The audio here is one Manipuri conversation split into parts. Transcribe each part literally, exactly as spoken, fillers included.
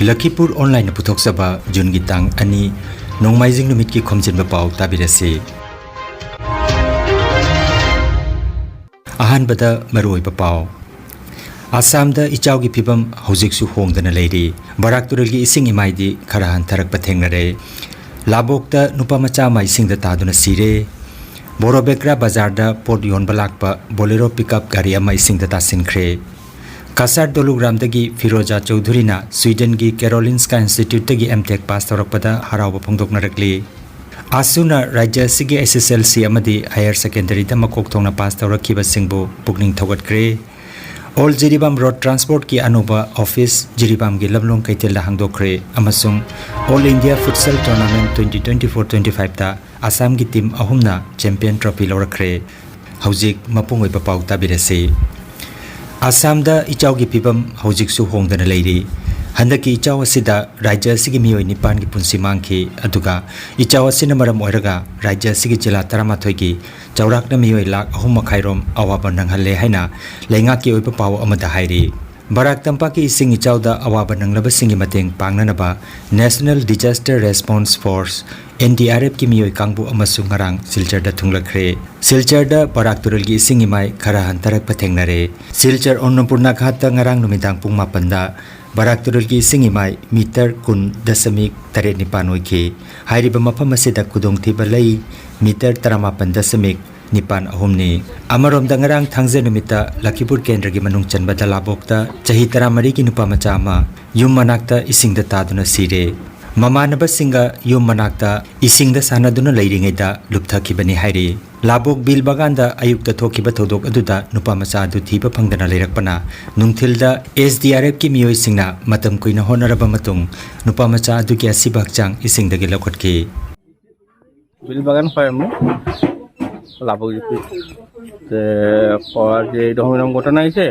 ꯂꯈꯤꯄꯨꯔ ꯑꯣꯟꯂꯥꯏꯟꯅ ꯄꯨꯊꯣꯛꯆꯕ ꯖꯨꯟꯒꯤ ꯇꯥꯡ ꯑꯅꯤ, ꯅꯣꯡꯃꯥꯏꯖꯤꯡ ꯅꯨꯃꯤꯠꯀꯤ ꯈꯣꯝꯖꯤꯟꯕ ꯄꯥꯎ ꯇꯥꯕꯤꯔꯁꯤ꯫ ꯑꯍꯥꯟꯕꯗ ꯃꯔꯨꯑꯣꯏꯕ ꯄꯥꯎ꯫ ꯑꯁꯥꯝꯗ ꯏꯆꯥꯎꯒꯤ ꯐꯤꯕꯝ ꯍꯧꯖꯤꯛꯁꯨ ꯍꯣꯡꯗꯅ ꯂꯩꯔꯤ꯫ ꯕꯔꯥꯛ ꯇꯨꯔꯦꯜꯒꯤ ꯏꯁꯤꯡ ꯏꯃꯥꯏꯗꯤ ꯈꯔ ꯍꯟꯊꯔꯛꯄ ꯊꯦꯡꯅꯔꯦ꯫ ꯂꯥꯕꯣꯛꯇ ꯅꯨꯄꯥ ꯃꯆꯥ ꯑꯃ ꯏꯁꯤꯡꯗ ꯇꯥꯗꯨꯅ ꯁꯤꯔꯦ꯫ ꯕꯣꯔꯣꯕꯦꯀ꯭ꯔꯥ ꯕꯖꯥꯔꯗ ꯄꯣꯠ ꯌꯣꯟꯕ ꯂꯥꯛꯄ ꯕꯣꯂꯦꯔꯣ ꯄꯤꯀꯞ ꯒꯥꯔꯤ ꯑꯃ ꯏꯁꯤꯡꯗ ꯇꯥꯁꯤꯟꯈ꯭ꯔꯦ꯫ ꯀꯁꯥꯔ ꯗꯣꯂꯨꯒ꯭ꯔꯥꯝꯗꯒꯤ ꯐꯤꯔꯣꯖꯥ ꯆꯧꯙꯨꯔꯤꯅ ꯁ꯭ꯋꯤꯗꯟꯒꯤ ꯀꯦꯔꯣꯂꯤꯟꯁꯀꯥ ꯏꯟꯁꯇꯤꯇ꯭ꯌꯨꯠꯇꯒꯤ ꯑꯦꯝ ꯇꯦꯛ ꯄꯥꯁ ꯇꯧꯔꯛꯄꯗ ꯍꯔꯥꯎꯕ ꯐꯣꯡꯗꯣꯛꯅꯔꯛꯂꯤ꯫ ꯑꯥꯁꯨꯅ ꯔꯥꯖ꯭ꯌ ꯑꯁꯤꯒꯤ ꯑꯦꯁ ꯑꯦꯁ ꯑꯦꯜ ꯁꯤ ꯑꯃꯗꯤ ꯍꯥꯌꯔ ꯁꯦꯀꯦꯟꯗꯔꯤꯗ ꯃꯀꯣꯛ ꯊꯣꯡꯅ ꯄꯥꯁ ꯇꯧꯔꯛꯈꯤꯕꯁꯤꯡꯕꯨ ꯄꯨꯛꯅꯤꯡ ꯊꯧꯒꯠꯈ꯭ꯔꯦ꯫ ꯑꯣꯜ ꯖꯤꯔꯤꯕꯥꯝ ꯔꯣꯗ ꯇ꯭ꯔꯥꯟꯁꯄꯣꯔꯠꯀꯤ ꯑꯅꯧꯕ ꯑꯣꯐꯤꯁ ꯖꯤꯔꯤꯕꯥꯝꯒꯤ ꯂꯝꯂꯣꯡ ꯀꯩꯊꯦꯜꯗ ꯍꯥꯡꯗꯣꯛꯈ꯭ꯔꯦ ꯑꯃꯁꯨꯡ all India futsal tournament twenty twenty four twenty ꯐꯥꯏꯚꯇ ꯑꯁꯥꯝꯒꯤ ꯇꯤꯝ ꯑꯍꯨꯝꯅ ꯆꯦꯝꯄꯤꯌꯟ ꯇ꯭ꯔꯣꯐꯤ ꯂꯧꯔꯛꯈ꯭ꯔꯦ꯫ ꯍꯧꯖꯤꯛ ꯃꯄꯨꯡ ꯑꯣꯏꯕ ꯄꯥꯎ ꯇꯥꯕꯤꯔꯁꯤ꯫ ꯑꯁꯥꯝꯗ ꯏꯆꯥꯎꯒꯤ ꯐꯤꯕꯝ ꯍꯧꯖꯤꯛꯁꯨ ꯍꯣꯡꯗꯅ ꯂꯩꯔꯤ꯫ ꯍꯟꯗꯛꯀꯤ ꯏꯆꯥꯎ ꯑꯁꯤꯗ ꯔꯥꯖ꯭ꯌ ꯑꯁꯤꯒꯤ ꯃꯤꯑꯣꯏ ꯅꯤꯄꯥꯟꯒꯤ ꯄꯨꯟꯁꯤ ꯃꯥꯡꯈꯤ, ꯑꯗꯨꯒ ꯏꯆꯥꯎ ꯑꯁꯤꯅ ꯃꯔꯝ ꯑꯣꯏꯔꯒ ꯔꯥꯖ꯭ꯌ ꯑꯁꯤꯒꯤ ꯖꯤꯂꯥ ꯇꯔꯥꯃꯥꯊꯣꯏꯒꯤ ꯆꯥꯎꯔꯥꯛꯅ ꯃꯤꯑꯣꯏ ꯂꯥꯈ ꯑꯍꯨꯝ ꯃꯈꯥꯏ ꯔꯣꯝ ꯑꯋꯥꯕ ꯅꯪꯍꯜꯂꯦ ꯍꯥꯏꯅ ꯂꯩꯉꯥꯛꯀꯤ ꯑꯣꯏꯕ ꯄꯥꯎ ꯑꯃꯗ ꯍꯥꯏꯔꯤ꯫ ꯕꯔꯥꯛ ꯇꯝꯄꯥꯛꯀꯤ ꯏꯁꯤꯡ ꯏꯆꯥꯎꯗ ꯑꯋꯥꯕ ꯅꯪꯂꯕꯁꯤꯡꯒꯤ ꯃꯇꯦꯡ ꯄꯥꯡꯅꯅꯕ National Disaster Response Force, N D R F ꯀꯤ ꯃꯤꯑꯣꯏ ꯀꯥꯡꯕꯨ ꯑꯃꯁꯨ ꯉꯔꯥꯡ ꯁꯤꯜꯆꯔꯗ ꯊꯨꯡꯂꯈ꯭ꯔꯦ꯫ ꯁꯤꯜꯆꯔꯗ ꯕꯔꯥꯛ ꯇꯨꯔꯦꯜꯒꯤ ꯏꯁꯤꯡ ꯏꯃꯥꯏ ꯈꯔ ꯍꯟꯊꯔꯛꯄ ꯊꯦꯡꯅꯔꯦ꯫ ꯁꯤꯜꯆꯔ ꯑꯟꯅꯄꯨꯔꯅꯥ ꯘꯥꯠꯇ ꯉꯔꯥꯡ ꯅꯨꯃꯤꯗꯥꯡ ꯄꯨꯡ ꯃꯥꯄꯟꯗ ꯕꯔꯥꯛ ꯇꯨꯔꯦꯜꯒꯤ ꯏꯁꯤꯡ ꯏꯃꯥꯏ ꯃꯤꯇꯔ ꯀꯨꯟ ꯗꯁꯃꯤꯛ ꯇꯔꯦꯠ ꯅꯤꯄꯥꯟ ꯑꯣꯏꯈꯤ꯫ ꯍꯥꯏꯔꯤꯕ ꯃꯐꯝ ꯑꯁꯤꯗ ꯈꯨꯗꯣꯡꯊꯤꯕ ꯂꯩ ꯃꯤꯇꯔ ꯇꯔꯥꯃꯥꯄꯟ ꯗꯁꯃꯤꯛ ꯅꯤꯄꯥꯟ ꯑꯍꯨꯝꯅꯤ꯫ ꯑꯃꯔꯣꯝꯗ, ꯉꯔꯥꯡ ꯊꯥꯡꯖ ꯅꯨꯃꯤꯠꯇ ꯂꯈꯤꯄꯨꯔ ꯀꯦꯟꯗ꯭ꯔꯒꯤ ꯃꯅꯨꯡ ꯆꯟꯕ ꯗꯂꯥꯕꯣꯛꯇ ꯆꯍꯤ ꯇꯔꯥꯃꯔꯤꯒꯤ ꯅꯨꯄꯥ ꯃꯆꯥ ꯑꯃ ꯌꯨꯝ ꯃꯅꯥꯛꯇ ꯏꯁꯤꯡꯗ ꯇꯥꯗꯨꯅ ꯁꯤꯔꯦ꯫ ꯃꯃꯥꯟꯅꯕꯁꯤꯡꯒ ꯌꯨꯝ ꯃꯅꯥꯛꯇ ꯏꯁꯤꯡꯗ ꯁꯥꯟꯅꯗꯨꯅ ꯂꯩꯔꯤꯉꯩꯗ ꯂꯨꯞꯊꯈꯤꯕꯅꯤ ꯍꯥꯏꯔꯤ꯫ ꯂꯥꯕꯣꯛ ꯕꯤꯜ ꯕꯒꯥꯟꯗ ꯑꯌꯨꯛꯇ ꯊꯣꯛꯈꯤꯕ ꯊꯧꯗꯣꯛ ꯑꯗꯨꯗ ꯅꯨꯄꯥ ꯃꯆꯥ ꯑꯗꯨ ꯊꯤꯕ ꯐꯪꯗꯅ ꯂꯩꯔꯛꯄꯅ ꯅꯨꯡꯊꯤꯜꯗ S D R F ꯀꯤ ꯃꯤꯑꯣꯏꯁꯤꯡꯅ ꯃꯇꯝ ꯀꯨꯏꯅ ꯍꯣꯠꯅꯔꯕ ꯃꯇꯨꯡ ꯅꯨꯄꯥ ꯃꯆꯥ ꯑꯗꯨꯒꯤ ꯑꯁꯤꯕ ꯍꯛꯆꯥꯡ ꯏꯁꯤꯡꯗꯒꯤ ꯂꯧꯈꯠꯈꯤ꯫ বিল বাগান ফাৰ্ম লাভজীৱী। তে, আজি এইটো সময়ত ঘটনা হৈছে,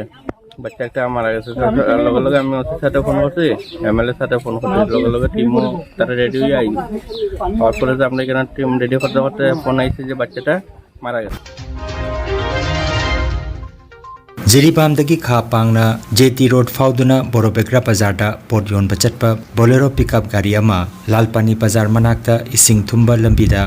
বাচ্চা একটা মারা গেছে। তার লগে লগে আমি ওসির সাথে ফোন করছি, এমএলএ সাথে ফোন করছি, লগে লগে টিমও তারা রেডি হয়ে আইল। হওয়ার পরে যে আমরা এখানে টিম রেডি করতে করতে ফোন আইছে যে বাচ্চাটা মারা গেছে। ꯖꯤꯔꯤꯕꯥꯝꯗꯒꯤ ꯈꯥ ꯄꯥꯡꯅ ꯖꯦ ꯇꯤ ꯔꯣꯗ ꯐꯥꯎꯗꯨꯅ ꯕꯣꯔꯣꯕꯦꯒ꯭ꯔꯥ ꯕꯖꯥꯔꯗ ꯄꯣꯠ ꯌꯣꯟꯕ ꯆꯠꯄ ꯕꯣꯂꯦꯔꯣ ꯄꯤꯛꯑꯞ ꯒꯥꯔꯤ ꯑꯃ ꯂꯥꯜꯄꯥꯅꯤ ꯕꯖꯥꯔ ꯃꯅꯥꯛꯇ ꯏꯁꯤꯡ ꯊꯨꯝꯕ ꯂꯝꯕꯤꯗ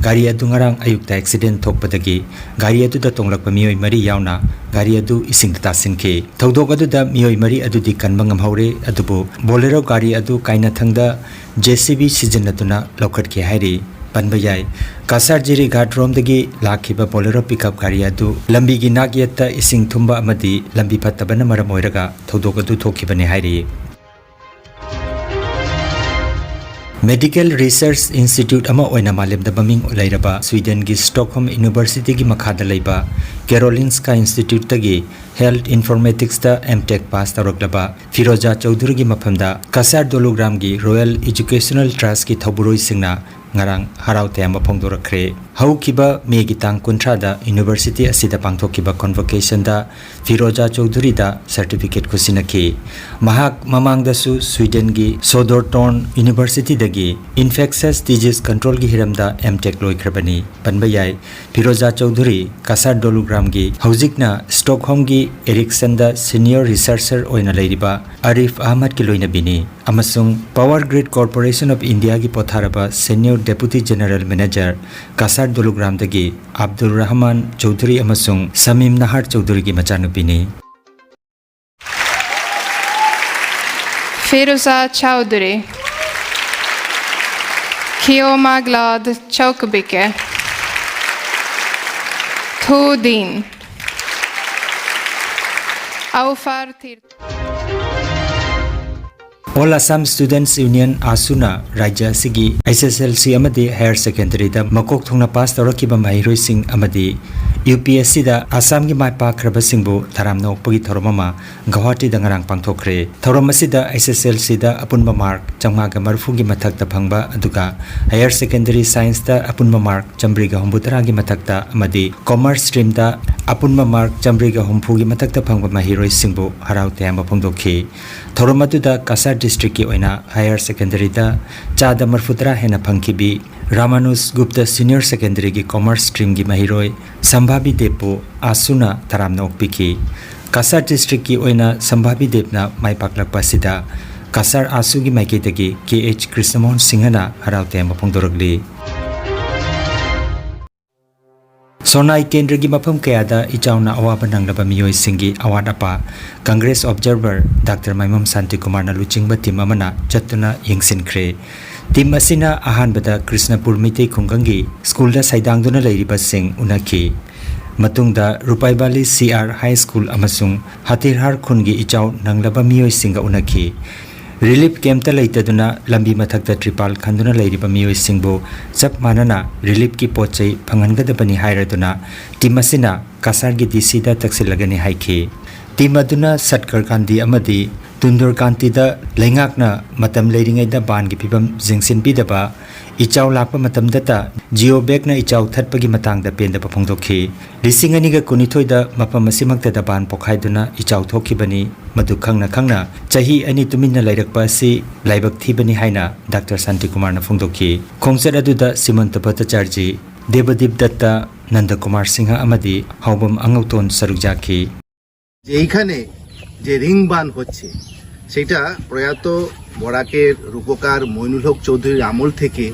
ꯒꯥꯔꯤ ꯑꯗꯨ ꯉꯔꯥꯡ ꯑꯌꯨꯛꯇ ꯑꯦꯛꯁꯤꯗꯦꯟ ꯊꯣꯛꯄꯗꯒꯤ ꯒꯥꯔꯤ ꯑꯗꯨꯗ ꯇꯣꯡꯂꯛꯄ ꯃꯤꯑꯣꯏ ꯃꯔꯤ ꯌꯥꯎꯅ ꯒꯥꯔꯤ ꯑꯗꯨ ꯏꯁꯤꯡꯗ ꯇꯥꯁꯤꯟꯈꯤ꯫ ꯊꯧꯗꯣꯛ ꯑꯗꯨꯗ ꯃꯤꯑꯣꯏ ꯃꯔꯤ ꯑꯗꯨꯗꯤ ꯀꯟꯕ ꯉꯝꯍꯧꯔꯦ, ꯑꯗꯨꯕꯨ ꯕꯣꯂꯦꯔꯣ ꯒꯥꯔꯤ ꯑꯗꯨ ꯀꯥꯏꯅꯊꯪꯗ ꯖꯦ ꯁꯤ ꯕꯤ ꯁꯤꯖꯤꯟꯅꯗꯨꯅ ꯂꯧꯈꯠꯈꯤ ꯍꯥꯏꯔꯤ꯫ ꯄꯟꯕ ꯌꯥꯏ, ꯀꯁꯥꯔ ꯖꯤꯔꯤꯘꯥꯠ ꯔꯣꯝꯗꯒꯤ ꯂꯥꯛꯈꯤꯕ ꯕꯣꯂꯦꯔꯣ ꯄꯤꯛꯑꯞ ꯒꯥꯔꯤ ꯑꯗꯨ ꯂꯝꯕꯤꯒꯤ ꯅꯥꯛꯌꯦꯠꯇ ꯏꯁꯤꯡ ꯊꯨꯝꯕ ꯑꯃꯗꯤ ꯂꯝꯕꯤ ꯐꯠꯇꯕꯅ ꯃꯔꯝ ꯑꯣꯏꯔꯒ ꯊꯧꯗꯣꯛ ꯑꯗꯨ ꯊꯣꯛꯈꯤꯕꯅꯤ ꯍꯥꯏꯔꯤ꯫ ꯃꯦꯗꯤꯀꯦꯜ ꯔꯤꯁꯔꯆ ꯏꯟꯁꯇꯤꯇ꯭ꯌꯨꯠ ꯑꯃ ꯑꯣꯏꯅ ꯃꯥꯂꯦꯝꯗ ꯃꯃꯤꯡ ꯂꯩꯔꯕ ꯁ꯭ꯋꯤꯗꯦꯟꯒꯤ ꯁ꯭ꯇꯣꯛꯍꯣꯝ ꯌꯨꯅꯤꯚꯔꯁꯤꯇꯤꯒꯤ ꯃꯈꯥꯗ ꯂꯩꯕ ꯀꯦꯔꯣꯂꯤꯟꯁꯀꯥ ꯏꯟꯁꯇꯤꯇ꯭ꯌꯨꯠꯇꯒꯤ ꯍꯦꯜꯊ ꯏꯟꯐꯣꯔꯃꯦꯇꯤꯛꯁꯇ ꯑꯦꯝ ꯇꯦꯛ ꯄꯥꯁ ꯇꯧꯔꯛꯂꯕ ꯐꯤꯔꯣꯖꯥ ꯆꯧꯙꯨꯔꯤꯒꯤ ꯃꯐꯝꯗ ꯀꯁꯥꯔ ꯗꯣꯂꯨꯒ꯭ꯔꯥꯝꯒꯤ ꯔꯣꯌꯦꯜ ꯏꯖꯨꯀꯦꯁꯅꯦꯜ ꯇ꯭ꯔꯁꯀꯤ ꯊꯧꯕꯨꯔꯣꯏꯁꯤꯡꯅ ꯉꯔꯥꯡ ꯍꯔꯥꯎ ꯇꯌꯥꯝꯕ ꯐꯣꯡꯗꯣꯔꯛꯈ꯭ꯔꯦ꯫ ꯍꯧꯈꯤꯕ ꯃꯦꯒꯤ ꯇꯥꯡ ꯀꯨꯟꯊ꯭ꯔꯥꯗ ꯌꯨꯅꯤꯚꯔꯁꯤꯇꯤ ꯑꯁꯤꯗ ꯄꯥꯡꯊꯣꯛꯈꯤꯕ ꯀꯣꯟꯚꯣꯀꯦꯁꯟꯗ ꯐꯤꯔꯣꯖꯥ ꯆꯧꯙꯨꯔꯤꯗ ꯁꯔꯇꯤꯐꯤꯀꯦꯠ ꯈꯨꯠꯁꯤꯟꯅꯈꯤ꯫ ꯃꯍꯥꯛ ꯃꯃꯥꯡꯗꯁꯨ ꯁ꯭ꯋꯤꯗꯦꯟꯒꯤ ꯁꯣꯗꯣꯔꯇꯣꯔꯟ ꯌꯨꯅꯤꯚꯔꯁꯤꯇꯤꯗꯒꯤ ꯏꯟꯐꯦꯛꯁꯁ ꯗꯤꯖꯤꯁ ꯀꯟꯇ꯭ꯔꯣꯜꯒꯤ ꯍꯤꯔꯝꯗ ꯑꯦꯝ ꯇꯦꯛ ꯂꯣꯏꯈ꯭ꯔꯕꯅꯤ꯫ ꯄꯟꯕ ꯌꯥꯏ, ꯐꯤꯔꯣꯖꯥ ꯆꯧꯙꯨꯔꯤ ꯀꯁꯥꯔ ꯗꯣꯂꯨꯒ꯭ꯔꯥꯝꯒꯤ, ꯍꯧꯖꯤꯛꯅ ꯁ꯭ꯇꯣꯛꯍꯣꯝꯒꯤ ꯑꯦꯔꯤꯛꯁꯟꯗ ꯁꯤꯅꯤꯌꯔ ꯔꯤꯁꯔꯆꯔ ꯑꯣꯏꯅ ꯂꯩꯔꯤꯕ ꯑꯔꯤꯐ ꯑꯍꯃꯗꯀꯤ ꯂꯣꯏꯅꯕꯤꯅꯤ ꯑꯃꯁꯨꯡ Power Grid Corporation of Indiaꯒꯤ ꯄꯣꯊꯥꯔꯕ senior deputy general manager Kasar ꯗꯣꯂꯨꯒ꯭ꯔꯥꯝꯗꯒꯤ ꯑꯕꯗꯨꯜ ꯔꯍꯃꯥꯟ ꯆꯧꯙꯨꯔꯤ ꯑꯃꯁꯨꯡ Samim ꯅꯍꯥꯔ ꯆꯧꯙꯨꯔꯤꯒꯤ ꯃꯆꯥꯅꯨꯄꯤꯅꯤ꯫ Firuza Chowdhury. Kioma Glad Chokubike. Thu Din. Aufar Tirtho. All Assam Students Union, ꯑꯥꯁꯨꯅ ꯔꯥꯖ꯭ꯌ ꯑꯁꯤꯒꯤ ꯑꯦꯁ ꯑꯦꯁ ꯑꯦꯜ ꯁꯤ ꯑꯃꯗꯤ ꯍꯥꯌꯔ ꯁꯦꯀꯦꯟꯗꯔꯤꯗ ꯃꯀꯣꯛ ꯊꯣꯡꯅ ꯄꯥꯁ ꯇꯧꯔꯛꯈꯤꯕ ꯃꯍꯩꯔꯣꯏꯁꯤꯡ ꯑꯃꯗꯤ ꯌꯨ ꯄꯤ ꯑꯦꯁ ꯁꯤꯗ ꯑꯁꯥꯝꯒꯤ ꯃꯥꯏ ꯄꯥꯛꯈ꯭ꯔꯕꯁꯤꯡꯕꯨ ꯇꯔꯥꯝꯅ ꯑꯣꯛꯄꯒꯤ ꯊꯧꯔꯝ ꯑꯃ ꯒꯧꯍꯥꯇꯤꯗ ꯉꯔꯥꯡ ꯄꯥꯡꯊꯣꯛꯈ꯭ꯔꯦ꯫ ꯊꯧꯔꯝ ꯑꯁꯤꯗ ꯑꯦꯁ ꯑꯦꯁ ꯑꯦꯜ ꯁꯤꯗ ꯑꯄꯨꯟꯕ ꯃꯥꯔꯛ ꯆꯥꯝꯃꯉꯥꯒ ꯃꯔꯤꯐꯨꯒꯤ ꯃꯊꯛꯇ ꯐꯪꯕ, ꯑꯗꯨꯒ ꯍꯥꯌꯔ ꯁꯦꯀꯦꯟꯗꯔꯤ ꯁꯥꯏꯟꯁꯇ ꯑꯄꯨꯟꯕ ꯃꯥꯔꯛ ꯆꯥꯝꯃꯔꯤꯒ ꯍꯨꯝꯐꯨꯇꯔꯥꯒꯤ ꯃꯊꯛꯇ ꯑꯃꯗꯤ ꯀꯣꯃꯔꯁ ꯁ꯭ꯇ꯭ꯔꯤꯝꯗ ꯑꯄꯨꯟꯕ ꯃꯥꯔꯛ ꯆꯥꯃꯔꯤꯒ ꯍꯨꯝꯐꯨꯒꯤ ꯃꯊꯛꯇ ꯐꯪꯕ ꯃꯍꯩꯔꯣꯏꯁꯤꯡꯕꯨ ꯍꯔꯥꯎ ꯇꯌꯥꯝꯕ ꯐꯣꯡꯗꯣꯛꯈꯤ꯫ ꯊꯧꯔꯝ ꯑꯗꯨꯗ ꯀꯁꯥꯔ ꯗꯤꯁꯇ꯭ꯔꯤꯛꯀꯤ ꯑꯣꯏꯅ ꯍꯥꯌꯔ ꯁꯦꯀꯦꯟꯗꯔꯤꯗ ꯆꯥꯗ ꯃꯔꯐꯨꯇꯔꯥ ꯍꯦꯟꯅ ꯐꯪꯈꯤꯕꯤ ꯔꯥꯃꯥꯅꯨꯖ ꯒꯨꯞꯇ ꯁꯤꯅꯤꯌꯔ ꯁꯦꯀꯦꯟꯗꯔꯤꯒꯤ ꯀꯣꯃꯔꯁ ꯁ꯭ꯇ꯭ꯔꯤꯝꯒꯤ ꯃꯍꯩꯔꯣꯏ ꯁꯝꯚꯥꯕꯤ ꯗꯦꯕꯄꯨ ꯑꯥꯁꯨꯅ ꯇꯔꯥꯝꯅ ꯑꯣꯛꯄꯤꯈꯤ꯫ ꯀꯁꯥꯔ ꯗꯤꯁꯇ꯭ꯔꯤꯛꯀꯤ ꯑꯣꯏꯅ ꯁꯝꯚꯥꯕꯤ ꯗꯦꯕꯅ ꯃꯥꯏ ꯄꯥꯛꯂꯛꯄ ꯑꯁꯤꯗ ꯀꯁꯥꯔ ꯑꯥꯁꯨꯒꯤ ꯃꯥꯏꯀꯩꯗꯒꯤ ꯀꯦ ꯑꯩꯆ ꯀ꯭ꯔꯤꯁꯅꯃꯣꯍꯟ ꯁꯤꯡꯍꯅ ꯍꯔꯥꯎ ꯇꯌꯥꯝꯕ ꯐꯣꯡꯗꯣꯔꯛꯂꯤ꯫ ꯁꯣꯅꯥꯏ ꯀꯦꯟꯗ꯭ꯔꯒꯤ ꯃꯐꯝ ꯀꯌꯥꯗ ꯏꯆꯥꯎꯅ ꯑꯋꯥꯕ ꯅꯪꯂꯕ ꯃꯤꯑꯣꯏꯁꯤꯡꯒꯤ ꯑꯋꯥꯠ ꯑꯄꯥ ꯀꯪꯒ꯭ꯔꯦꯁ ꯑꯣꯕꯖꯔꯚꯔ ꯗꯥꯛꯇꯔ ꯃꯥꯏꯃꯝ ꯁꯥꯟꯇꯤꯀꯨꯃꯥꯔꯅ ꯂꯨꯆꯤꯡꯕ ꯇꯤꯝ ꯑꯃꯅ ꯆꯠꯇꯨꯅ ꯌꯦꯡꯁꯤꯟꯈ꯭ꯔꯦ꯫ ꯇꯤꯝ ꯑꯁꯤꯅ ꯑꯍꯥꯟꯕꯗ ꯀ꯭ꯔꯤꯁꯅꯄꯨꯔ ꯃꯤꯇꯩ ꯈꯨꯡꯒꯪꯒꯤ ꯁ꯭ꯀꯨꯜꯗ ꯁꯩꯗꯥꯡꯗꯨꯅ ꯂꯩꯔꯤꯕꯁꯤꯡ ꯎꯅꯈꯤ꯫ ꯃꯇꯨꯡꯗ ꯔꯨꯄꯥꯏꯕꯥꯂꯤ ꯁꯤ ꯑꯥꯔ ꯍꯥꯏ ꯁ꯭ꯀꯨꯜ ꯑꯃꯁꯨꯡ ꯍꯇꯤꯔꯍꯥꯔ ꯈꯨꯟꯒꯤ ꯏꯆꯥꯎ ꯅꯪꯂꯕ ꯃꯤꯑꯣꯏꯁꯤꯡꯒ ꯎꯅꯈꯤ꯫ ꯔꯤꯂꯤꯐ ꯀꯦꯝꯞꯇ ꯂꯩꯇꯗꯨꯅ ꯂꯝꯕꯤ ꯃꯊꯛꯇ ꯇ꯭ꯔꯤꯄꯥꯜ ꯈꯟꯗꯨꯅ ꯂꯩꯔꯤꯕ ꯃꯤꯑꯣꯏꯁꯤꯡꯕꯨ ꯆꯞ ꯃꯥꯟꯅꯅ ꯔꯤꯂꯤꯐꯀꯤ ꯄꯣꯠ ꯆꯩ ꯐꯪꯍꯟꯒꯗꯕꯅꯤ ꯍꯥꯏꯔꯗꯨꯅ ꯇꯤꯝ ꯑꯁꯤꯅ ꯀꯁꯥꯔꯒꯤ ꯗꯤ ꯁꯤꯗ ꯇꯛꯁꯤꯜꯂꯒꯅꯤ ꯍꯥꯏꯈꯤ꯫ ꯇꯤꯝ ꯑꯗꯨꯅ ꯁꯠꯀꯔꯀꯥꯟꯇꯤ ꯑꯃꯗꯤ ꯇꯨꯟꯗꯨꯔꯀꯥꯟꯇꯤꯗ ꯂꯩꯉꯥꯛꯅ ꯃꯇꯝ ꯂꯩꯔꯤꯉꯩꯗ ꯕꯥꯟꯒꯤ ꯐꯤꯕꯝ ꯌꯦꯡꯁꯤꯟꯕꯤꯗꯕ, ꯏꯆꯥꯎ ꯂꯥꯛꯄ ꯃꯇꯝꯗꯇ ꯖꯤꯑꯣ ꯕꯦꯒꯅ ꯏꯆꯥꯎ ꯊꯠꯄꯒꯤ ꯃꯇꯥꯡꯗ ꯄꯦꯟꯗꯕ ꯐꯣꯡꯗꯣꯛꯈꯤ꯫ ꯂꯤꯁꯤꯡ ꯑꯅꯤꯒ ꯀꯨꯟꯅꯤꯊꯣꯏꯗ ꯃꯐꯝ ꯑꯁꯤꯃꯛꯇꯗ ꯕꯥꯟ ꯄꯣꯈꯥꯏꯗꯨꯅ ꯏꯆꯥꯎ ꯊꯣꯛꯈꯤꯕꯅꯤ꯫ ꯃꯗꯨ ꯈꯪꯅ ꯈꯪꯅ ꯆꯍꯤ ꯑꯅꯤ ꯇꯨꯃꯤꯟꯅ ꯂꯩꯔꯛꯄ ꯑꯁꯤ ꯂꯥꯏꯕꯛ ꯊꯤꯕꯅꯤ ꯍꯥꯏꯅ ꯗꯥꯛꯇꯔ ꯁꯥꯟꯇꯤꯀꯨꯃꯥꯔꯅ ꯐꯣꯡꯗꯣꯛꯈꯤ꯫ ꯈꯣꯡꯆꯠ ꯑꯗꯨꯗ ꯁꯤꯃꯟꯇ ꯚꯠꯇꯆꯥꯔꯖꯤ, ꯗꯦꯕꯗꯤꯞ ꯗꯠꯇ, ꯅꯟꯗꯀꯨꯃꯥꯔ ꯁꯤꯡꯍ ꯑꯃꯗꯤ ꯍꯥꯎꯕꯝ ꯑꯉꯧꯇꯣꯟ ꯁꯔꯨꯛ ꯌꯥꯈꯤ꯫ যে এইখানে যে রিং বান হচ্ছে, সেটা প্রয়াত বরাকের রূপকার মইনুল হক চৌধুরীর আমল থেকে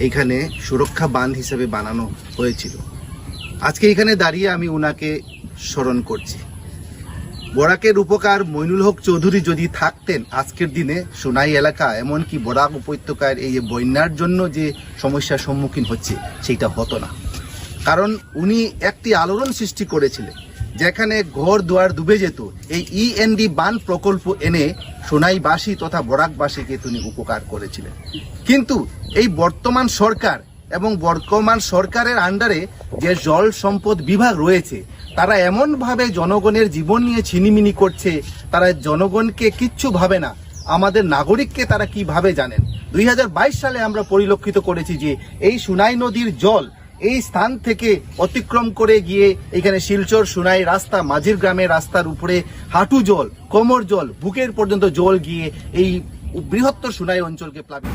এইখানে সুরক্ষা বাঁধ হিসেবে বানানো হয়েছিল। আজকে এখানে দাঁড়িয়ে আমি ওনাকে স্মরণ করছি। বরাকের রূপকার মইনুল হক চৌধুরী যদি থাকতেন, আজকের দিনে সোনাই এলাকা, এমনকি বরাক উপত্যকার এই যে বন্যার জন্য যে সমস্যার সম্মুখীন হচ্ছে, সেইটা হতো না। কারণ উনি একটি আলোড়ন সৃষ্টি করেছিলেন, যেখানে ঘর দুয়ার ডুবে যেত, এই ইএনডি বান প্রকল্প এনে সোনাইবাসী তথা বরাকবাসীকে তিনি উপকার করেছিলেন। কিন্তু এই বর্তমান সরকার এবং বর্তমান সরকারের আন্ডারে যে জল সম্পদ বিভাগ রয়েছে, তারা এমনভাবে জনগণের জীবন নিয়ে ছিনিমিনি করছে, তারা জনগণকে কিচ্ছু ভাবে না। আমাদের নাগরিককে তারা কিভাবে জানেন? দুই হাজার বাইশ সালে আমরা পরিলক্ষিত করেছি যে এই সুনাই নদীর জল এই স্থান থেকে অতিক্রম করে গিয়ে এখানে শিলচর সুনাই রাস্তা, মাঝির গ্রামের রাস্তার উপরে হাঁটু জল, কোমর জল, বুকের পর্যন্ত জল গিয়ে এই বৃহত্তর সুনাই অঞ্চলকে প্লাবিত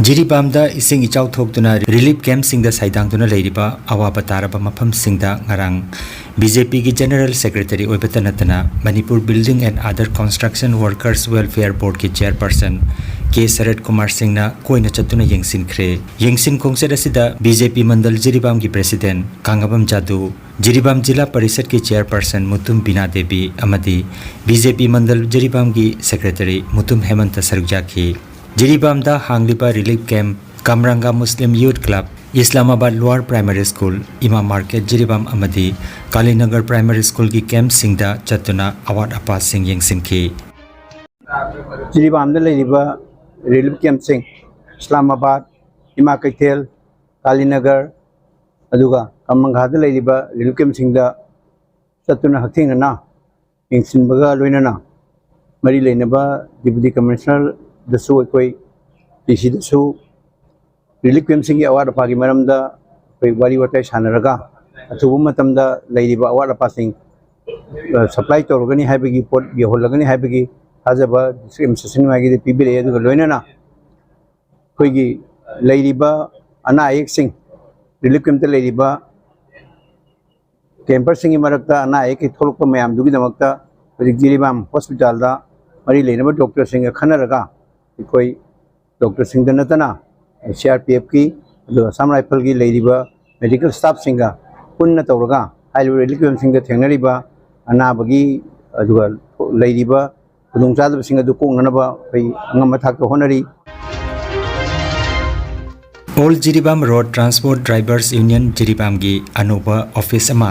ꯖꯤꯔꯤꯕꯥꯝꯗ ꯏꯁꯤꯡ ꯏꯆꯥꯎ ꯊꯣꯛꯇꯨꯅ ꯔꯤꯂꯤꯐ ꯀꯦꯝꯞꯁꯤꯡꯗ ꯁꯩꯗꯥꯡꯗꯨꯅ ꯂꯩꯔꯤꯕ ꯑꯋꯥꯕ ꯇꯥꯔꯕ ꯃꯐꯝꯁꯤꯡꯗ ꯉꯔꯥꯡ ꯕꯤ ꯖꯦ ꯄꯤꯒꯤ ꯖꯦꯅꯔꯦꯜ ꯁꯦꯀ꯭ꯔꯦꯇꯔꯤ ꯑꯣꯏꯕꯇ ꯅꯠꯇꯅ Manipur building and other construction workers welfare ꯕꯣꯔꯗꯀꯤ ꯆꯦꯌꯔꯄꯔꯁꯟ ꯀꯦ ꯁꯔꯠ ꯀꯨꯃꯥꯔ ꯁꯤꯡꯅ ꯀꯣꯏꯅ ꯆꯠꯇꯨꯅ ꯌꯦꯡꯁꯤꯟꯈ꯭ꯔꯦ꯫ ꯌꯦꯡꯁꯤꯟ ꯈꯣꯡꯆꯠ ꯑꯁꯤꯗ ꯕꯤ ꯖꯦ ꯄꯤ ꯃꯟꯗꯜ ꯖꯤꯔꯤꯕꯥꯝꯒꯤ ꯄ꯭ꯔꯦꯁꯤꯗꯦꯟꯠ ꯀꯥꯡꯉꯕꯝ ꯖꯥꯗꯨ, ꯖꯤꯔꯤꯕꯥꯝ ꯖꯤꯂꯥ ꯄꯔꯤꯁꯠꯀꯤ ꯆꯦꯌꯔꯄꯔꯁꯟ ꯃꯨꯇꯨꯝ ꯕꯤꯅꯥ ꯗꯦꯕꯤ ꯑꯃꯗꯤ ꯕꯤ ꯖꯦ ꯄꯤ ꯃꯟꯗꯜ ꯖꯤꯔꯤꯕꯥꯝꯒꯤ ꯁꯦꯀ꯭ꯔꯦꯇꯔꯤ ꯃꯨꯇꯨꯝ ꯍꯦꯃꯟꯇ ꯁꯔꯨꯛ ꯌꯥꯈꯤ꯫ ꯖꯤꯔꯤꯕꯥꯝꯗ ꯍꯥꯡꯂꯤꯕ relief camp, Kamranga Muslim youth club, Islamabad lower primary school, Ima market Jiribam ꯑꯃꯗꯤ ꯀꯥꯂꯤꯅꯒꯔ ꯄ꯭ꯔꯥꯏꯃꯥꯔꯤ ꯁ꯭ꯀꯨꯜꯒꯤ ꯀꯦꯝꯞꯁꯤꯡꯗ ꯆꯠꯇꯨꯅ ꯑꯋꯥꯠ ꯑꯄꯥꯁꯤꯡ ꯌꯦꯡꯁꯤꯟꯈꯤ꯫ ꯖꯤꯔꯤꯕꯥꯝꯗ ꯂꯩꯔꯤꯕ ꯔꯤꯂꯤꯐ ꯀꯦꯝꯞꯁꯤꯡ, ꯏꯁꯂꯥꯃꯥꯕꯥꯗ, ꯏꯃꯥ ꯀꯩꯊꯦꯜ, ꯀꯥꯂꯤꯅꯒꯔ, ꯑꯗꯨꯒ ꯀꯃꯪꯒꯥꯗ ꯂꯩꯔꯤꯕ ꯔꯤꯂꯤꯐ ꯀꯦꯝꯞꯁꯤꯡꯗ ꯆꯠꯇꯨꯅ ꯍꯛꯊꯦꯡꯅꯅ ꯌꯦꯡꯁꯤꯟꯕꯒ ꯂꯣꯏꯅꯅ ꯃꯔꯤ ꯂꯩꯅꯕ ꯗꯤꯄꯨꯇꯤ ꯀꯃꯤꯁꯅꯔꯗꯁꯨ, ꯑꯩꯈꯣꯏ ꯗꯤ ꯁꯤꯗꯁꯨ ꯔꯤꯂꯤꯐ ꯀꯦꯝꯞꯁꯤꯡꯒꯤ ꯑꯋꯥꯠ ꯑꯄꯥꯒꯤ ꯃꯔꯝꯗ ꯑꯩꯈꯣꯏ ꯋꯥꯔꯤ ꯋꯥꯇꯥꯏ ꯁꯥꯟꯅꯔꯒ ꯑꯊꯨꯕ ꯃꯇꯝꯗ ꯂꯩꯔꯤꯕ ꯑꯋꯥꯠ ꯑꯄꯥꯁꯤꯡ ꯁꯄ꯭ꯂꯥꯏ ꯇꯧꯔꯒꯅꯤ ꯍꯥꯏꯕꯒꯤ, ꯄꯣꯠ ꯌꯧꯍꯜꯂꯒꯅꯤ ꯍꯥꯏꯕꯒꯤ ꯊꯥꯖꯕ ꯗꯤꯁꯇ꯭ꯔꯤꯛ ꯑꯦꯗꯃꯤꯅꯤꯁꯇ꯭ꯔꯦꯁꯟ ꯃꯥꯏꯀꯩꯗꯒꯤ ꯄꯤꯕꯤꯔꯛꯑꯦ꯫ ꯑꯗꯨꯒ ꯂꯣꯏꯅꯅ ꯑꯩꯈꯣꯏꯒꯤ ꯂꯩꯔꯤꯕ ꯑꯅꯥ ꯑꯌꯦꯛꯁꯤꯡ, ꯔꯤꯂꯤꯐ ꯀꯦꯝꯞꯇ ꯂꯩꯔꯤꯕ ꯀꯦꯝꯄꯔꯁꯤꯡꯒꯤ ꯃꯔꯛꯇ ꯑꯅꯥ ꯑꯌꯦꯛꯀꯤ ꯊꯣꯛꯂꯛꯄ ꯃꯌꯥꯝꯗꯨꯒꯤꯗꯃꯛꯇ ꯍꯧꯖꯤꯛ ꯖꯤꯔꯤꯕꯥꯝ ꯍꯣꯁꯄꯤꯇꯥꯜꯗ ꯃꯔꯤ ꯂꯩꯅꯕ ꯗꯣꯛꯇꯔꯁꯤꯡꯒ ꯈꯟꯅꯔꯒ, ꯑꯩꯈꯣꯏ ꯗꯣꯛꯇꯔꯁꯤꯡꯗ ꯅꯠꯇꯅ ꯁꯤ ꯑꯥꯔ ꯄꯤ ꯑꯦꯐꯀꯤ, ꯑꯗꯨꯒ ꯑꯁꯥꯝ ꯔꯥꯏꯐꯜꯒꯤ ꯂꯩꯔꯤꯕ ꯃꯦꯗꯤꯀꯦꯜ ꯁ꯭ꯇꯥꯐꯁꯤꯡꯒ ꯄꯨꯟꯅ ꯇꯧꯔꯒ ꯍꯥꯏꯔꯤꯕ ꯔꯤꯂꯤꯐ ꯀꯦꯝꯞꯁꯤꯡꯗ ꯊꯦꯡꯅꯔꯤꯕ ꯑꯅꯥꯕꯒꯤ, ꯑꯗꯨꯒ ꯂꯩꯔꯤꯕ ꯈꯨꯗꯣꯡꯆꯥꯗꯕꯁꯤꯡ ꯑꯗꯨ ꯀꯣꯛꯅꯅꯕ ꯑꯩꯈꯣꯏ ꯑꯉꯝꯕ ꯊꯥꯛꯇ ꯍꯣꯠꯅꯔꯤ꯫ All Jiribam road transport drivers union ꯖꯤꯔꯤꯕꯥꯝꯒꯤ ꯑꯅꯧꯕ ꯑꯣꯐꯤꯁ ꯑꯃ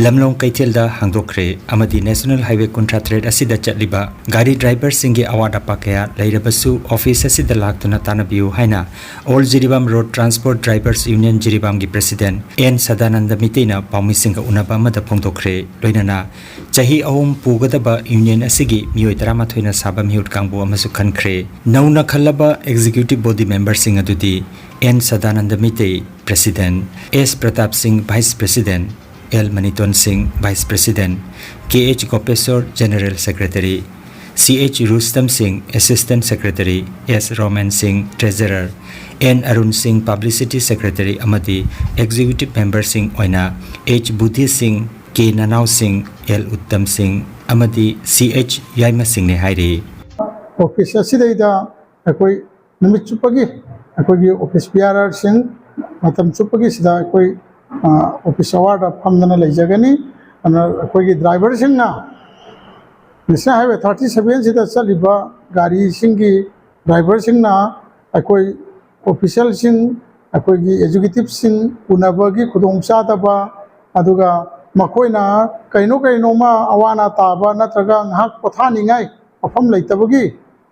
ꯂꯝꯂꯣꯡ ꯀꯩꯊꯦꯜꯗ ꯍꯥꯡꯗꯣꯛꯈ꯭ꯔꯦ ꯑꯃꯗꯤ ꯅꯦꯁꯅꯦꯜ ꯍꯥꯏꯋꯦ ꯀꯨꯟꯊ꯭ꯔꯥ ꯇꯔꯦꯠ ꯑꯁꯤꯗ ꯆꯠꯂꯤꯕ ꯒꯥꯔꯤ ꯗ꯭ꯔꯥꯏꯚꯔꯁꯤꯡꯒꯤ ꯑꯋꯥꯠ ꯑꯄꯥ ꯀꯌꯥ ꯂꯩꯔꯕꯁꯨ ꯑꯣꯐꯤꯁ ꯑꯁꯤꯗ ꯂꯥꯛꯇꯨꯅ ꯇꯥꯟꯅꯕꯤꯌꯨ ꯍꯥꯏꯅ all Jiribam road transport drivers union ꯖꯤꯔꯤꯕꯥꯝꯒꯤ ꯄ꯭ꯔꯦꯁꯤꯗꯦꯟꯠ ꯑꯦꯟ ꯁꯗꯥꯅꯟꯗ ꯃꯤꯇꯩꯅ ꯄꯥꯎꯃꯤꯁꯤꯡꯒ ꯎꯅꯕ ꯑꯃꯗ ꯐꯣꯡꯗꯣꯛꯈ꯭ꯔꯦ꯫ ꯂꯣꯏꯅꯅ ꯆꯍꯤ ꯑꯍꯨꯝ ꯄꯨꯒꯗꯕ ꯌꯨꯅꯤꯌꯟ ꯑꯁꯤꯒꯤ ꯃꯤꯑꯣꯏ ꯇꯔꯥꯃꯥꯊꯣꯏꯅ ꯁꯥꯕ ꯃꯤꯍꯨꯠ ꯀꯥꯡꯕꯨ ꯑꯃꯁꯨ ꯈꯟꯈ꯭ꯔꯦ꯫ ꯅꯧꯅ ꯈꯜꯂꯕ ꯑꯦꯛꯖꯤꯀ꯭ꯌꯨꯇꯤꯚ ꯕꯣꯗꯤ ꯃꯦꯝꯕꯔꯁꯤꯡ ꯑꯗꯨꯗꯤ ꯑꯦꯟ ꯁꯗꯥꯅꯟꯗ ꯃꯤꯇꯩ, ꯄ꯭ꯔꯦꯁꯤꯗꯦꯟꯠ, ꯑꯦꯁ ꯄ꯭ꯔꯇꯥꯞ ꯁꯤꯡ, ꯚꯥꯏꯁ ꯄ꯭ꯔꯦꯁꯤꯗꯦꯟꯠ, ꯑꯦꯜ ꯃꯅꯤꯇꯣꯟ ꯁꯤꯡ, ꯚꯥꯏꯁ ꯄ꯭ꯔꯦꯁꯤꯗꯦꯟꯠ, ꯀꯦ ꯑꯩꯆ ꯒꯣꯄꯦꯁꯣꯔ, ꯖꯦꯅꯔꯦꯜ ꯁꯦꯀ꯭ꯔꯦꯇꯔꯤ, ꯁꯤ ꯑꯩꯆ ꯔꯨꯁꯇꯝ ꯁꯤꯡ, ꯑꯦꯁꯤꯁꯇꯦꯟꯠ ꯁꯦꯀ꯭ꯔꯦꯇꯔꯤ, ꯑꯦꯁ ꯔꯣꯃꯟ ꯁꯤꯡ, ꯇ꯭ꯔꯦꯖꯔꯔ, ꯑꯦꯟ ꯑꯔꯨꯟ ꯁꯤꯡ, ꯄꯕ꯭ꯂꯤꯁꯤꯇꯤ ꯁꯦꯀ꯭ꯔꯦꯇꯔꯤ ꯑꯃꯗꯤ ꯑꯦꯛꯖꯤꯀ꯭ꯌꯨꯇꯤꯚ ꯃꯦꯝꯕꯔꯁꯤꯡ ꯑꯣꯏꯅ ꯑꯩꯆ ꯕꯨꯙꯤ ꯁꯤꯡ, ꯀꯦ ꯅꯅꯥꯎ ꯁꯤꯡ, ꯑꯦꯜ ꯎꯠꯇꯝ ꯁꯤꯡ ꯑꯃꯗꯤ ꯁꯤ ꯑꯩꯆ ꯌꯥꯏꯃ ꯁꯤꯡꯅꯤ ꯍꯥꯏꯔꯤ꯫ ꯑꯣꯐꯤꯁ ꯑꯁꯤꯗꯩꯗ ꯑꯩꯈꯣꯏ ꯅꯨꯃꯤꯠ ꯆꯨꯞꯄꯒꯤ ꯑꯩꯈꯣꯏꯒꯤ ꯑꯣꯐꯤꯁ ꯕꯤꯌꯥꯔꯔꯁꯤꯡ ꯃꯇꯝ ꯆꯨꯞꯄꯒꯤ ꯁꯤꯗ ꯑꯩꯈꯣꯏ, ꯑ, ꯑꯣꯐꯤꯁ ꯑꯋꯥꯔꯗ ꯐꯝꯗꯅ ꯂꯩꯖꯒꯅꯤ꯫ ꯑꯗꯨꯅ ꯑꯩꯈꯣꯏꯒꯤ ꯗ꯭ꯔꯥꯏꯚꯔꯁꯤꯡꯅ ꯅꯦꯁꯅꯦꯜ ꯍꯥꯏꯋꯦ ꯊꯥꯔꯇꯤ ꯁꯚꯦꯟꯁꯤꯗ ꯆꯠꯂꯤꯕ ꯒꯥꯔꯤꯁꯤꯡꯒꯤ ꯗ꯭ꯔꯥꯏꯚꯔꯁꯤꯡꯅ ꯑꯩꯈꯣꯏ ꯑꯣꯐꯤꯁꯦꯜꯁꯤꯡ, ꯑꯩꯈꯣꯏꯒꯤ ꯑꯦꯛꯖꯤꯀ꯭ꯌꯨꯇꯤꯚꯁꯤꯡ ꯎꯅꯕꯒꯤ ꯈꯨꯗꯣꯡꯆꯥꯗꯕ, ꯑꯗꯨꯒ ꯃꯈꯣꯏꯅ ꯀꯩꯅꯣ ꯀꯩꯅꯣꯃ ꯑꯋꯥ ꯑꯅꯥ ꯇꯥꯕ ꯅꯠꯇ꯭ꯔꯒ ꯉꯥꯏꯍꯥꯛ ꯄꯣꯊꯥꯅꯤꯡꯉꯥꯏ ꯃꯐꯝ ꯂꯩꯇꯕꯒꯤ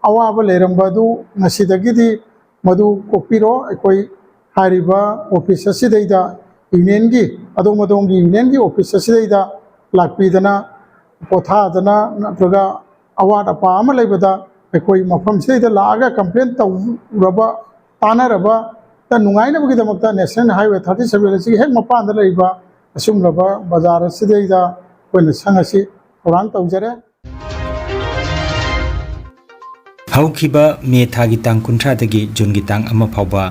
ꯑꯋꯥꯕ ꯂꯩꯔꯝꯕ ꯑꯗꯨ ꯉꯁꯤꯗꯒꯤꯗꯤ ꯃꯗꯨ ꯀꯣꯛꯄꯤꯔꯣ꯫ ꯑꯩꯈꯣꯏ ꯍꯥꯏꯔꯤꯕ ꯑꯣꯐꯤꯁ ꯑꯁꯤꯗꯩꯗ ꯌꯨꯅꯤꯌꯟꯒꯤ, ꯑꯗꯣꯝ ꯑꯗꯣꯝꯒꯤ ꯌꯨꯅꯤꯌꯟꯒꯤ ꯑꯣꯐꯤꯁ ꯑꯁꯤꯗꯩꯗ ꯂꯥꯛꯄꯤꯗꯅ, ꯄꯣꯊꯥꯗꯅ ꯅꯠꯇ꯭ꯔꯒ ꯑꯋꯥꯠ ꯑꯄꯥ ꯑꯃ ꯂꯩꯕꯗ ꯑꯩꯈꯣꯏ ꯃꯐꯝꯁꯤꯗꯩꯗ ꯂꯥꯛꯑꯒ ꯀꯝꯄ꯭ꯂꯦꯟ ꯇꯧꯔꯕ, ꯇꯥꯟꯅꯔꯕ ꯅꯨꯡꯉꯥꯏꯅꯕꯒꯤꯗꯃꯛꯇ ꯅꯦꯁꯅꯦꯜ ꯍꯥꯏꯋꯦ ꯊꯥꯔꯇꯤ ꯁꯚꯦꯟ ꯑꯁꯤꯒꯤ ꯍꯦꯛ ꯃꯄꯥꯟꯗ ꯂꯩꯔꯤꯕ ꯑꯁꯨꯝꯂꯕ ꯕꯖꯥꯔ ꯑꯁꯤꯗꯩꯗ ꯑꯩꯈꯣꯏꯅ ꯁꯪ ꯑꯁꯤ ꯊꯧꯔꯥꯡ ꯇꯧꯖꯔꯦ꯫ ꯍꯧꯈꯤꯕ ꯃꯦ ꯊꯥꯒꯤ ꯇꯥꯡ ꯀꯨꯟꯊ꯭ꯔꯥꯗꯒꯤ ꯖꯨꯟꯒꯤ ꯇꯥꯡ ꯑꯃ ꯐꯥꯎꯕ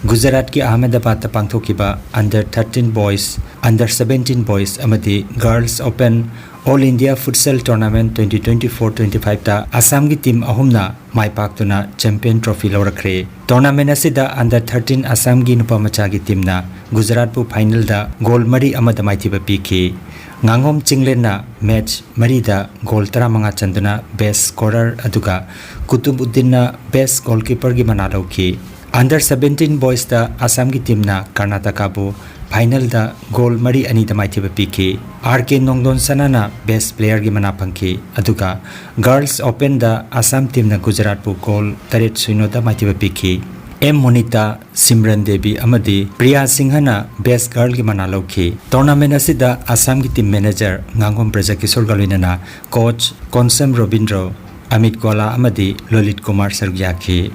ꯒꯨꯖꯔꯥꯠꯀꯤ ꯑꯍꯃꯦꯗꯕꯥꯗꯇ ꯄꯥꯡꯊꯣꯛꯈꯤꯕ Under thirteen Boys, Under seventeen Boys ꯑꯃꯗꯤ Girls Open All India Futsal Tournament twenty twenty-four twenty-fiveꯇ ꯑꯁꯥꯝꯒꯤ ꯇꯤꯝ ꯑꯍꯨꯝꯅ ꯃꯥꯏ ꯄꯥꯛꯇꯨꯅ ꯆꯦꯝꯄꯤꯌꯟ ꯇ꯭ꯔꯣꯐꯤ ꯂꯧꯔꯛꯈ꯭ꯔꯦ꯫ ꯇꯣꯔꯅꯥꯃꯦꯟ ꯑꯁꯤꯗ Under thirteen ꯑꯁꯥꯝꯒꯤ ꯅꯨꯄꯥ ꯃꯆꯥꯒꯤ ꯇꯤꯝꯅ ꯒꯨꯖꯔꯥꯠꯄꯨ ꯐꯥꯏꯅꯦꯜꯗ ꯒꯣꯜ ꯃꯔꯤ ꯑꯃꯗ ꯃꯥꯏꯊꯤꯕ ꯄꯤꯈꯤ꯫ ꯉꯥꯉꯣꯝ ꯆꯤꯡꯂꯦꯟꯅ ꯃꯦꯆ ꯃꯔꯤꯗ ꯒꯣꯜ ꯇꯔꯥꯃꯉꯥ ꯆꯟꯗꯨꯅ ꯕꯦꯁ ꯁ꯭ꯀꯣꯔꯔ ꯑꯗꯨꯒ ꯀꯨꯇꯨꯕꯨꯗꯤꯟꯅ ꯕꯦꯁ ꯒꯣꯜꯀꯤꯄꯔꯒꯤ ꯃꯅꯥ ꯂꯧꯈꯤ꯫ Under seventeen Boysꯇ ꯑꯁꯥꯝꯒꯤ ꯇꯤꯝꯅ ꯀꯔꯅꯥꯇꯀꯥꯕꯨ ꯐꯥꯏꯅꯦꯜꯗ ꯒꯣꯜ ꯃꯔꯤ ꯑꯅꯤꯗ ꯃꯥꯏꯊꯤꯕ ꯄꯤꯈꯤ꯫ ꯑꯥꯔ ꯀꯦ ꯅꯣꯡꯗꯣꯟ ꯁꯅꯥꯅ ꯕꯦꯁ ꯄ꯭ꯂꯦꯌꯔꯒꯤ ꯃꯅꯥ ꯐꯪꯈꯤ꯫ ꯑꯗꯨꯒ ꯒꯔꯜꯁ ꯑꯣꯄꯦꯟꯗ ꯑꯁꯥꯝ ꯇꯤꯝꯅ ꯒꯨꯖꯔꯥꯠꯄꯨ ꯒꯣꯜ ꯇꯔꯦꯠ ꯁꯤꯅꯣꯗ ꯃꯥꯏꯊꯤꯕ ꯄꯤꯈꯤ꯫ ꯑꯦꯝ ꯃꯣꯅꯤꯇꯥ, ꯁꯤꯝꯔꯟ ꯗꯦꯕꯤ ꯑꯃꯗꯤ ꯄ꯭ꯔꯤꯌꯥ ꯁꯤꯡꯍꯅ Best Girlꯒꯤ ꯃꯅꯥ ꯂꯧꯈꯤ꯫ Tournament ꯑꯁꯤꯗ ꯑꯁꯥꯝꯒꯤ team manager ꯉꯥꯡꯒꯣꯝ ꯕ꯭ꯔꯖꯀꯤꯁꯣꯔꯒ ꯂꯣꯏꯅꯅ coach ꯀꯣꯟꯁꯝ ꯔꯣꯕꯤꯟꯗ꯭ꯔꯣ, ꯑꯃꯤꯠ ꯒꯣꯂꯥ ꯑꯃꯗꯤ ꯂꯣꯂꯤꯠ ꯀꯨꯃꯥꯔ ꯁꯔꯨꯛ ꯌꯥꯈꯤ꯫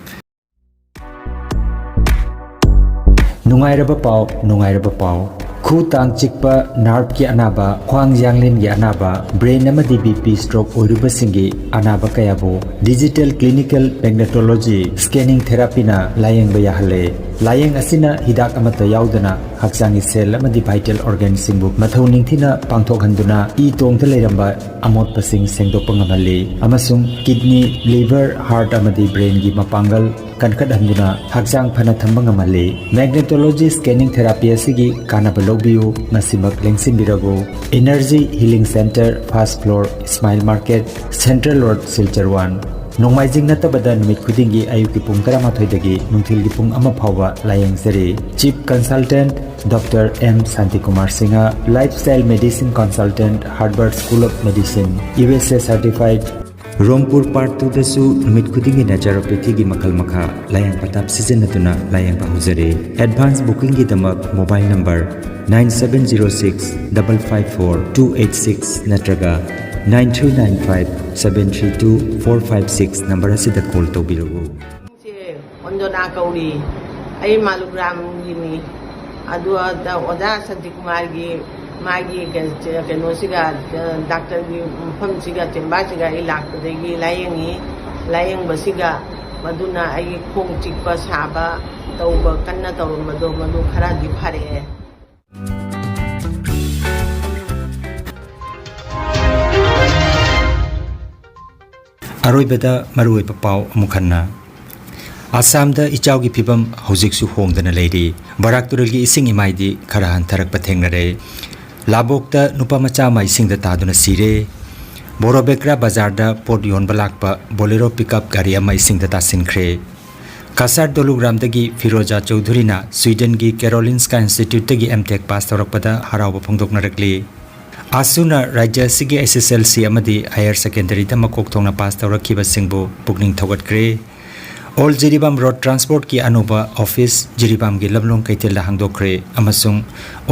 ꯅꯨꯡꯉꯥꯏꯔꯕ ꯄꯥꯎ, ꯅꯨꯡꯉꯥꯏꯔꯕ ꯄꯥꯎ꯫ ꯈꯨ ꯇꯥꯡ ꯆꯤꯛꯄ, nerveꯀꯤ ꯑꯅꯥꯕ, ꯈ꯭ꯋꯥꯡ ꯌꯥꯡꯂꯦꯟꯒꯤ ꯑꯅꯥꯕ, brain ꯑꯃꯗꯤ B P stroke ꯑꯣꯏꯔꯨꯕꯁꯤꯡꯒꯤ ꯑꯅꯥꯕ ꯀꯌꯥꯕꯨ digital clinical magnetology scanning therapyꯅ ꯂꯥꯌꯦꯡꯕ ꯌꯥꯍꯜꯂꯦ꯫ ꯂꯥꯌꯦꯡ ꯑꯁꯤꯅ ꯍꯤꯗꯥꯛ ꯑꯃꯠꯇ ꯌꯥꯎꯗꯅ ꯍꯛꯆꯥꯡꯒꯤ cell ꯑꯃꯗꯤ vital organꯁꯤꯡꯕꯨ ꯃꯊꯧ ꯅꯤꯡꯊꯤꯅ ꯄꯥꯡꯊꯣꯛꯍꯟꯗꯨꯅ ꯏ ꯇꯣꯡꯗ ꯂꯩꯔꯝꯕ ꯑꯃꯣꯠꯄꯁꯤꯡ ꯁꯦꯡꯗꯣꯛꯄ ꯉꯝꯍꯜꯂꯤ ꯑꯃꯁꯨꯡ kidney, liver, heart ꯑꯃꯗꯤ brainꯒꯤ ꯃꯄꯥꯡꯒꯜ ꯀꯟꯈꯠꯍꯟꯗꯨꯅ ꯍꯛꯆꯥꯡ ꯐꯅ ꯊꯝꯕ ꯉꯝꯍꯜꯂꯤ꯫ Magnetology scanning therapy ꯑꯁꯤꯒꯤ ꯀꯥꯟꯅꯕ ꯂꯧꯕꯤꯌꯨ꯫ ꯉꯁꯤꯃꯛ ꯂꯦꯡꯁꯤꯟꯕꯤꯔꯕꯨ꯫ Energy Healing Center, first floor, Smile Market, Central Road, Silchar one꯫ ꯅꯣꯡꯃꯥꯏꯖꯤꯡ ꯅꯠꯇꯕꯗ ꯅꯨꯃꯤꯠ ꯈꯨꯗꯤꯡꯒꯤ ꯑꯌꯨꯛꯀꯤ ꯄꯨꯡ ꯇꯔꯥꯃꯥꯊꯣꯏꯗꯒꯤ ꯅꯨꯡꯊꯤꯜꯒꯤ ꯄꯨꯡ ꯑꯃ ꯐꯥꯎꯕ ꯂꯥꯌꯦꯡꯖꯔꯤ꯫ Chief Consultant Doctor M Shantikumar Singha, Lifestyle Medicine Consultant, Harvard School of Medicine, U S A certified꯫ ꯔꯣꯝꯄꯨꯔ Part twoꯗꯁꯨ ꯅꯨꯃꯤꯠ ꯈꯨꯗꯤꯡꯒꯤ naturopathyꯒꯤ ꯃꯈꯜ ꯃꯈꯥ ꯂꯥꯌꯦꯡ ꯄꯊꯥꯞ ꯁꯤꯖꯤꯟꯅꯗꯨꯅ ꯂꯥꯌꯦꯡꯕ ꯍꯧꯖꯔꯤ꯫ Advance bookingꯒꯤꯗꯃꯛ mobile number nine seven zero six double five four two eight six ꯅꯠꯇ꯭ꯔꯒ nine three nine five seven three two four five six number ꯑꯁꯤꯗ call ꯇꯧꯕꯤꯔꯛꯎ꯫ ꯁꯦ ꯑꯣꯟꯖꯅꯥ ꯀꯧꯔꯤ꯫ ꯑꯩ ꯃꯥꯂꯨꯒ꯭ꯔꯥꯝꯒꯤꯅꯤ꯫ ꯑꯗꯨ ꯑꯣꯖꯥ ꯁꯥꯟꯇꯤꯀꯨꯃꯥꯔꯒꯤ ꯃꯥꯒꯤ ꯀꯩꯅꯣꯁꯤꯒ, ꯗꯥꯛꯇꯔꯒꯤ ꯃꯐꯝꯁꯤꯒ, ꯆꯦꯝꯕꯥꯔꯁꯤꯒ ꯑꯩ ꯂꯥꯛꯄꯗꯒꯤ ꯂꯥꯌꯦꯡꯉꯤ꯫ ꯂꯥꯌꯦꯡꯕꯁꯤꯒ ꯃꯗꯨꯅ ꯑꯩꯒꯤ ꯈꯣꯡ ꯆꯤꯛꯄ ꯁꯥꯕ ꯇꯧꯕ ꯀꯟꯅ ꯇꯧꯔꯝꯕꯗꯣ ꯃꯗꯨ ꯈꯔꯗꯤ ꯐꯔꯛꯑꯦ꯫ ꯑꯔꯣꯏꯕꯗ ꯃꯔꯨꯑꯣꯏꯕ ꯄꯥꯎ ꯑꯃꯨꯛ ꯍꯟꯅ꯫ ꯑꯁꯥꯝꯗ ꯏꯆꯥꯎꯒꯤ ꯐꯤꯕꯝ ꯍꯧꯖꯤꯛꯁꯨ ꯍꯣꯡꯗꯅ ꯂꯩꯔꯤ꯫ ꯕꯔꯥꯛ ꯇꯨꯔꯦꯜꯒꯤ ꯏꯁꯤꯡ ꯏꯃꯥꯏꯗꯤ ꯈꯔ ꯍꯟꯊꯔꯛꯄ ꯊꯦꯡꯅꯔꯦ꯫ ꯂꯥꯕꯣꯛꯇ ꯅꯨꯄꯥ ꯃꯆꯥ ꯑꯃ ꯏꯁꯤꯡꯗ ꯇꯥꯗꯨꯅ ꯁꯤꯔꯦ꯫ ꯕꯣꯔꯣꯕꯦꯀ꯭ꯔꯥ ꯕꯖꯥꯔꯗ ꯄꯣꯠ ꯌꯣꯟꯕ ꯂꯥꯛꯄ Bolero pickup ꯒꯥꯔꯤ ꯑꯃ ꯏꯁꯤꯡꯗ ꯇꯥꯁꯤꯟꯈ꯭ꯔꯦ꯫ Cachar ꯗꯣꯂꯨꯒ꯭ꯔꯥꯝꯗꯒꯤ Firoza ꯆꯧꯙꯨꯔꯤꯅ ꯁ꯭ꯋꯤꯗꯟꯒꯤ Karolinska Instituteꯇꯒꯤ M.Tech pass ꯇꯧꯔꯛꯄꯗ ꯍꯔꯥꯎꯕ ꯐꯣꯡꯗꯣꯛꯅꯔꯛꯂꯤ꯫ ꯑꯥꯁꯨꯅ ꯔꯥꯖ꯭ꯌ ꯑꯁꯤꯒꯤ S S L C ꯑꯃꯗꯤ higher secondaryꯗ ꯃꯀꯣꯛ ꯊꯣꯡꯅ pass ꯇꯧꯔꯛꯈꯤꯕꯁꯤꯡꯕꯨ ꯄꯨꯛꯅꯤꯡ ꯊꯧꯒꯠꯈ꯭ꯔꯦ꯫ All Jiribam Road Transport ꯀꯤ ꯑꯅꯧꯕ office ꯖꯤꯔꯤꯕꯥꯝꯒꯤ ꯂꯝꯂꯣꯡ ꯀꯩꯊꯦꯜꯗ ꯍꯥꯡꯗꯣꯛꯈ꯭ꯔꯦ ꯑꯃꯁꯨꯡ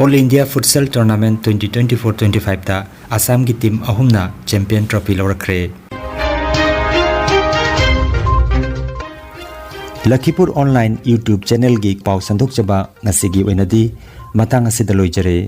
All India Futsal Tournament twenty twenty-four twenty-five ꯇ ꯑꯁꯥꯝꯒꯤ team ꯑꯍꯨꯝꯅ champion trophy ꯂꯧꯔꯛꯈ꯭ꯔꯦ꯫ ꯂꯈꯤꯄꯨꯔ online YouTube channel ꯒꯤ ꯄꯥꯎ ꯁꯟꯗꯣꯛꯆꯕ ꯉꯁꯤꯒꯤ ꯑꯣꯏꯅꯗꯤ ꯃꯇꯥꯡ ꯑꯁꯤꯗ ꯂꯣꯏꯖꯔꯦ꯫